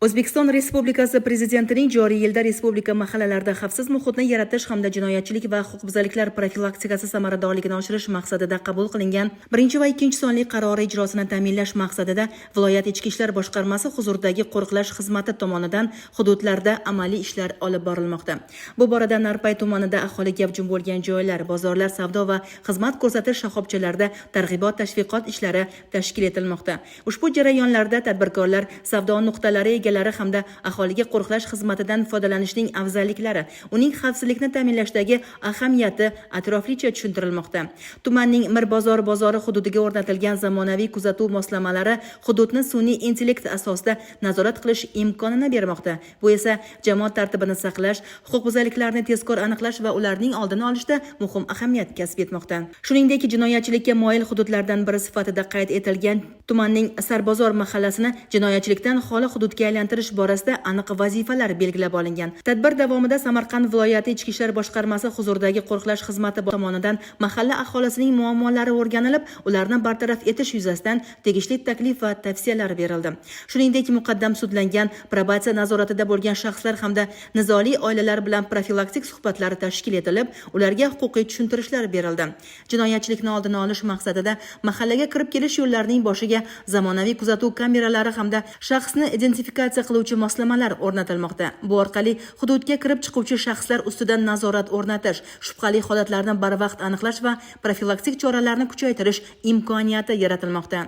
O'zbekiston Respublikasi Prezidentining joriy yilda respublika mahallalarida xavfsiz muhitni yaratish hamda jinoyatchilik va huquqbuzarliklar profilaktikasi samaradorligini oshirish maqsadida qabul qilingan birinchi va ikkinchi sonli qarori ijrosini ta'minlash maqsadida viloyat ichki ishlar boshqarmasi huzuridagi qo'riqlash xizmati tomonidan hududlarda amaliy ishlar olib borilmoqda. Bu borada Narpay tumanida aholi gavjum bo'lgan joylar, bozorlar, savdo va xizmat ko'rsatish shoxobchalarida targ'ibot tashviqot ishlari tashkil etilmoqda. Ushbu jarayonlarda tadbirkorlar, savdo nuqtalari egalari hamda aholiga qo'riqlash xizmatidan foydalanishning afzalliklari, uning xavfsizlikni ta'minlashdagi ahamiyati atroflicha tushuntirilmoqda. Tumanning Mirbozor bozori hududiga o'rnatilgan zamonaviy kuzatuv moslamalari hududni sun'iy intellekt asosida nazorat qilish imkonini bermoqda. Bu esa jamoat tartibini saqlash, huquqbuzarliklarni tezkor aniqlash va ularning oldini olishda muhim ahamiyat kasb etmoqda. Shuningdek, jinoyatchilikka moyil hududlardan biri sifatida qayd etilgan tumanning Sarbozor mahallasini jinoyatchilikdan xoli hududga aylantirish borasida aniq vazifalar belgilab olingan. Tadbir davomida Samarqand viloyati Ichki ishlar boshqarmasi huzuridagi qo'riqlash xizmati tomonidan mahalla aholisining muammolari o'rganilib, ularni bartaraf etish yuzasidan tegishli taklif va tavsiyalar berildi. Shuningdek, muqaddam sudlangan, probatsiya nazoratida bo'lgan shaxslar hamda nizoli oilalar bilan profilaktik suhbatlar tashkil etilib, ularga huquqiy tushuntirishlar berildi. Jinoyatchilikni oldini olish maqsadida mahallaga kirib kelish yo'llarining boshiga zamonaviy kuzatuv kameralari hamda shaxsni identifikatsiya qiluvchi moslamalar o'rnatilmoqda. Bu orqali hududga kirib chiquvchi shaxslar ustidan nazorat o'rnatish, shubhali holatlarni barvaqt aniqlash va profilaktik choralarni kuchaytirish imkoniyati yaratilmoqda.